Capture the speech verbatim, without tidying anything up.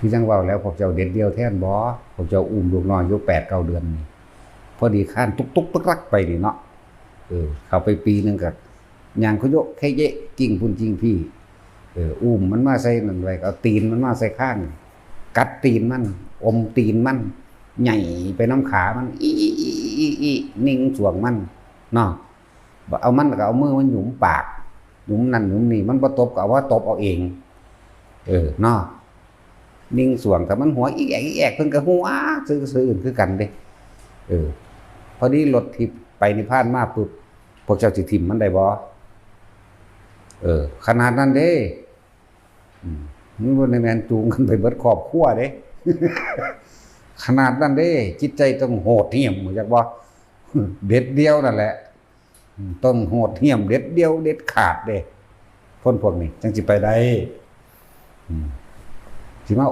คือจั่งเว้าแล้ว พวกเจ้าเด็ดเดี่ยวแทนบ่ พวกเจ้าอุ้มลูกน้อยอยู่แปดเก้าเดือนนี่ พอดีคานตุ๊กตุ๊กตักตักไปนี่เนาะ เออ เข้าไปปีหนึ่งก็ย่างขยโยะเขยเยะ กิ้งพุ้นกิ้งพี้ เออ อุ้มมันมาใส่นั่นไว้ ก็เอาตีนมันมาใส่ข้าง กัดตีนมัน อมตีนมัน ใหญ่ไปนำขามัน อีอีอีอีอี นิ่งสวงมัน เนาะ เอามันก็เอามือมันหยุมปาก หยุมนั่นหยุมนี่ มันบ่ตบก็เอาว่าตบเอาเอง เออ เนาะ นิ่งสวง ถ้ามันหัวอีแอกอีแอก เพิ่นก็หัวซื่อๆ คือกันเด้ เออ พอดีรถทิพย์ไปนิพพานมาปุ๊บ พวกเจ้าสิถิ่มมันได้บ่ เออ ขนาดนั้นเด้ อืม มันบ่ได้แม่นจูงกันไปเบิดครอบครัวเด้ ขนาดนั้นเด้ จิตใจต้องโหดเหี้ยม รู้จักบ่ เด็ดเดี่ยวนั่นแหละ อืม ต้องโหดเหี้ยม เด็ดเดี่ยว เด็ดขาดเด้ คนพวกนี้จั่งสิไปได้ อืม